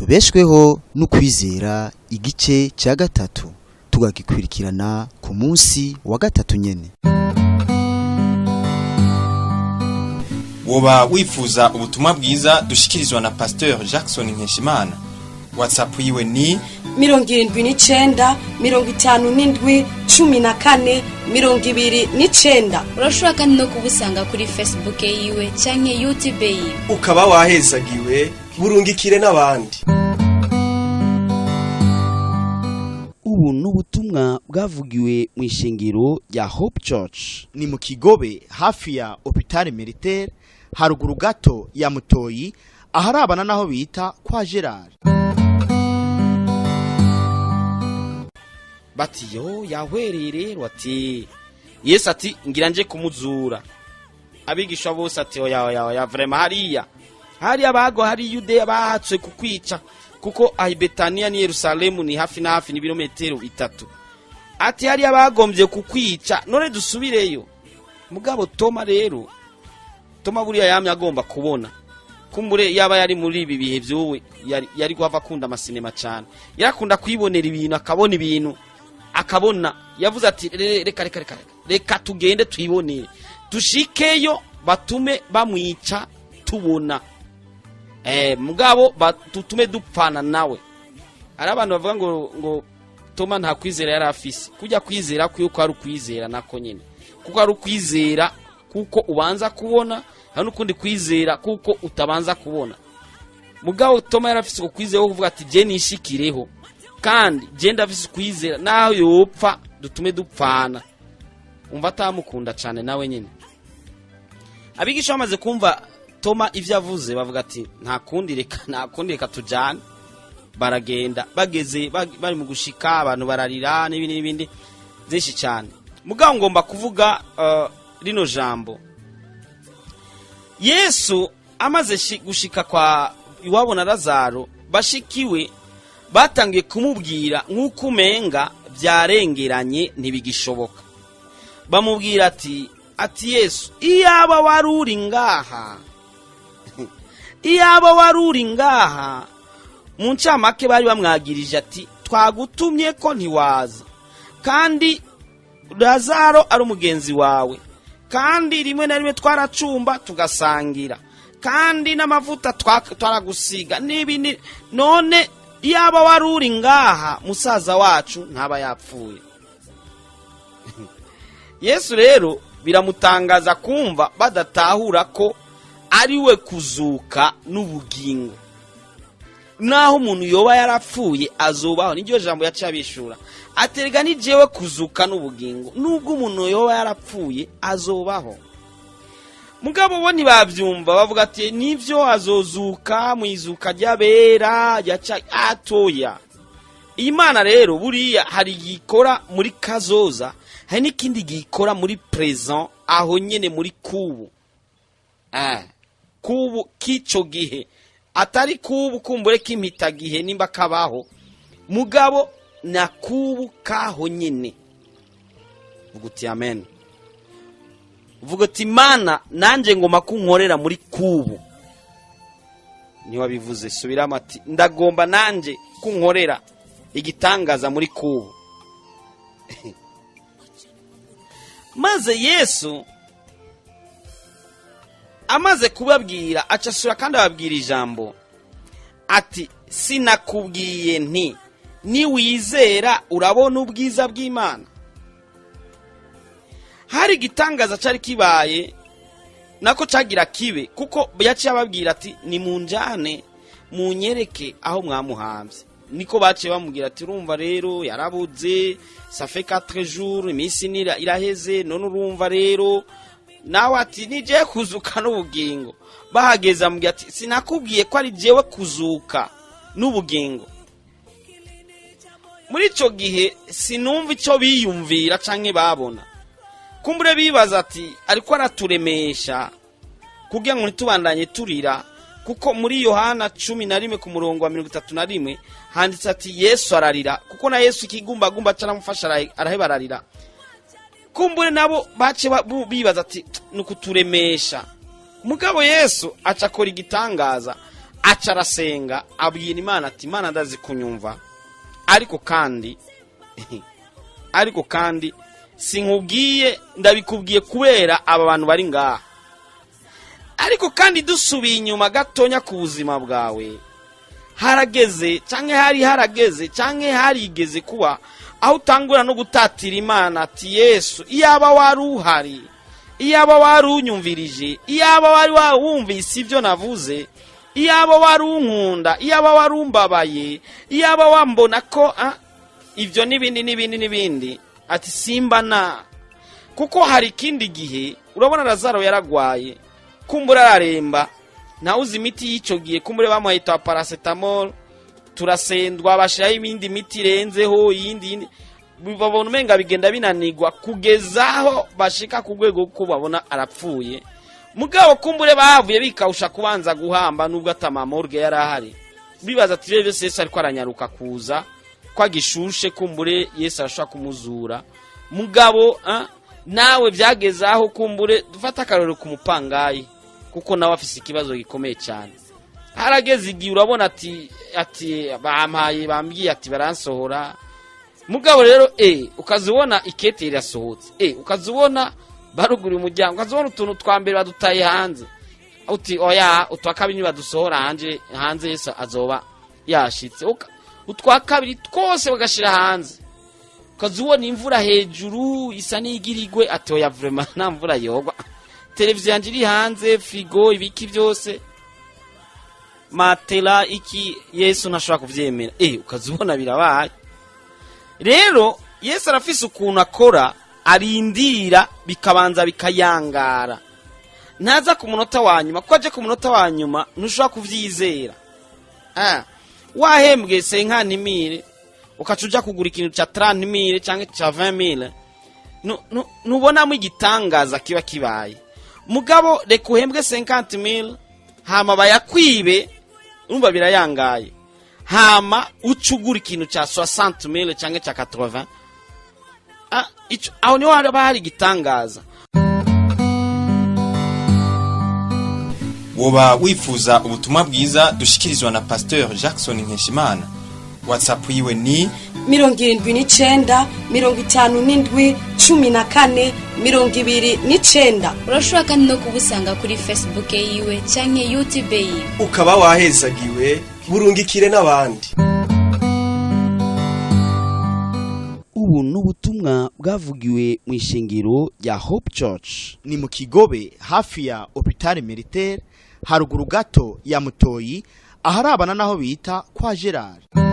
Tubeshweho n'ukwizera, igice cya gatatu tugagikurikirana ku munsi wa gatatu nyene. Woba wifuza ubutumwa bwiza dushikirizwa na Pasteur Jackson Nkeshimana? WhatsApp yiwe ni 79, 57, 14, 29. Urashobora kandi no kubusanga kuri Facebook yiwe canke YouTube yiwe. Ukaba wahezagiwe, burungikire n'abandi. Ubu ni ubutumwa bwavugiwe mu ishengero rya Hope Church. Ni mu Kigobe, hafi ya Hôpital Militaire, haruguru gato ya Mutoyi, aharabana naho bita kwa Gerard. Bati yo yahwereye rero, ati Yesu ati ngira nje kumuzura. Abigisha bose ati oya, oya, oya, vraiment hariya hariya bago hari Yudeya bahatswe kukwica, kuko ahi Betaniya ni Yerusalemu ni hafi na hafi, ni ibirometero 3. Ati hariya bagombye kukwica, none dusubireyo? Mugabo Toma rero, Toma buriya yamye agomba kubona. Kumbure yaba yari muri ibi bihe by'ubu, yari guhava akunda amasinema cyane, yarakunda kwibonera ibintu, akabona ibintu, akabona. Yavuze ati reka, reka, reka, reka tugende twibonere, dushikeyo batume bamwica tubona, mugabo tutume dupfana nawe. Hari abantu bavuga ngo Toma nta kwizera yari afise. Kujya kwizera kuko ari ukwizera nako nyine, kuko ari ukwizera kuko ubanza kubona, hari n'ukundi kwizera kuko utabanza kubona. Mugabo Toma yari afise uko kwizera ko kuvuga ati je nishikireho, kandi je ndafise ukwizera, naho yopfa dutume dupfana. Umva atamukunda cyane nawe nyine. Abigisha bamaze kumva Toma ivyo avuze, bavuga ati nta kundi, reka, nta kundi, reka tujane. Baragenda, bageze bari mu gushika, abantu bararira n'ibindi n'ibindi byinshi cyane. Mugabo ngomba kuvuga rino jambo. Yesu amaze gushika kwa iwabo na Lazaro, bashikiwe batangiye kumubwira nk'uko umenga byarengeranye, ntibigishoboka. Bamubwira ati Yesu, iyaba wari uri ngaha, iyaba wari uri ngaha. Mu ncamake bari bamwagirije ati twagutumye ko ntiwaza, kandi Lazaro ari umugenzi wawe, kandi rimwe na rimwe twaracumba tugasangira, kandi n'amavuta twaragusiga n'ibindi, none iyaba wari uri ngaha musaza wacu ntaba yapfuye. Yesu rero biramutangaza kumva badatahura ko ari we kuzuka n'ubugingo, naho umuntu yoba yarapfuye azubaho. Niryo jambo yaciye abishura, aterega ni jewe kuzuka n'ubugingo, nubwo umuntu yoba yarapfuye azobaho. Mugabo bo ntibabyumva, bavuga ati nivyo, azozuka mu izuka ry'abera yaca atoya. Iyi Mana rero buriya hari igikora muri kazoza, hari n'ikindi gikora muri présent, aho nyene muri kubu. Kubu k'ico gihe, atari kubu kumbure k'impitagihe nimba kabaho, mugabo na kubu kaho nyene. Vuga uti amen. Vuga uti Mana, nanjye ngomba kunkorera muri kubu. Ntiwabivuze? Subiramo ati ndagomba nanjye kunkorera igitangaza muri kubu. Maze Yesu amaze kubabwira, aca asura kandi ababwira ijambo ati sinakubwiye nti niwizera urabona ubwiza bw'Imana? Hari igitangaza cyari kibaye, nako cyagira kibe, kuko yaciye ababwira ati nimunjane munyereke aho mwamuhambye. Niko baciye bamubwira ati urumva rero yarabuze, ça fait 4 jours, iminsi iraheze, none urumva rero nawe ati nije kuzuka n'ubugingo. Bahageze amubwira ati sinakubwiye ko ari jewe kuzuka n'ubugingo? Muri ico gihe sinumva ico biyumvira canke babona. Kumbure bibaza ati ariko araturemesha kugira ngo ntitubandanye turira, kuko muri Yohana 11 ku murongo wa 31 handitse ati Yesu ararira, kuko na Yesu ikigumbagumba caramufasha araheba ararira. Kumbure nabo bace bibaza ati ni ukuturemesha. Mugabo Yesu aca akora igitangaza, Aca arasenga, abwira Imana ati: "Imana, ndazi kunyumva, ariko kandi sinkubwiye, ndabikubwiye kubera aba bantu bari ngaha." Ariko kandi dusubiye inyuma gatonya ku buzima bwawe, harageze cyangwa hari harageze cyangwa harigeze kuba aho utangura no gutatira Imana ati: "Yesu, iyaba wari uhari, iyaba wari unyumvirije, iyaba wari wumvise ibyo navuze, iyaba wari unkunda, iyaba wari umbabaye, iyaba wambona ko ibyo n'ibindi n'ibindi n'ibindi," ati simba na kuko hari ikindi gihe urabona Lazaro yaragwaye, kumbura araremba, ntawe uzi imiti y'icyo gihe, kumbure bamuhaye twa paracetamol, turasendwa, bashyiraho ibindi miti irenzeho iyindi yindi, babona umenga bigenda binanirwa kugeza aho bashika ku rwego ko babona arapfuye. Mugabo kumbure bavuye bikawusha kubanza guhamba, nubwo ata morgue yari ahari, bibaza ati: "Rero byose Yesu ariko aranyaruka kuza ko agishushe, kumbure Yesu arashobora kumuzura." Mugabo nawe byageze aho kumbure dufate akarorero ku mupangayi, kuko nawe afise ikibazo gikomeye cyane. Harageze igihe urabona ati bampaye, bambwiye ati baransohora. Mugabo rero ukaza ubona ikete irasohotse, ukaza ubona baruguriye umuryango, ukaza ubona utuntu twa mbere badutaye hanze, uti: "Oya, utwa kabiri nibadusohora hanze Yesu azoba yashitse." Utwa kabiri twose bagashira hanze, ukaza ubona imvura hejuru isa n'igirigwe, ati: "Oya, vraiment nta mvura yogwa, televiziyo yanjye iri hanze, frigo, ibiki byose, matela, iki, Yesu ntashobora kuvyemera." Ukaza ubona birabaye. Rero Yesu arafise ukuntu akora, arindira bikabanza bikayangara, ntaza ku munota wa nyuma, kuko aje ku munota wa nyuma ntushobora kuvyizera. Wahembwe 50 000, ukaca uja kugura ikintu ca 30 000 canke ca 20 000, ntubonamo igitangaza kiba kibaye. Mugabo reka uhembwe 50 000, hama bayakwibe, urumva birayangaye, hama uca ugura ikintu ca 60 000 canke ca 80, aho niho haba hari igitangaza. Woba wifuza ubutumwa bwiza dushikirizwa na Pasteur Jackson Nkeshimana? WhatsApp yiwe ni 79 57 14 29. Urashobora kandi no kubusanga kuri Facebook yiwe canke YouTube yiwe. Ukaba wahezagiwe, burungikire n'abandi. Ubu ni ubutumwa bwavugiwe mu ishengero rya Hope Church. Ni mu Kigobe, hafi ya Hôpital Militaire, haruguru gato ya Mutoyi, aharabana naho bita kwa Gerard.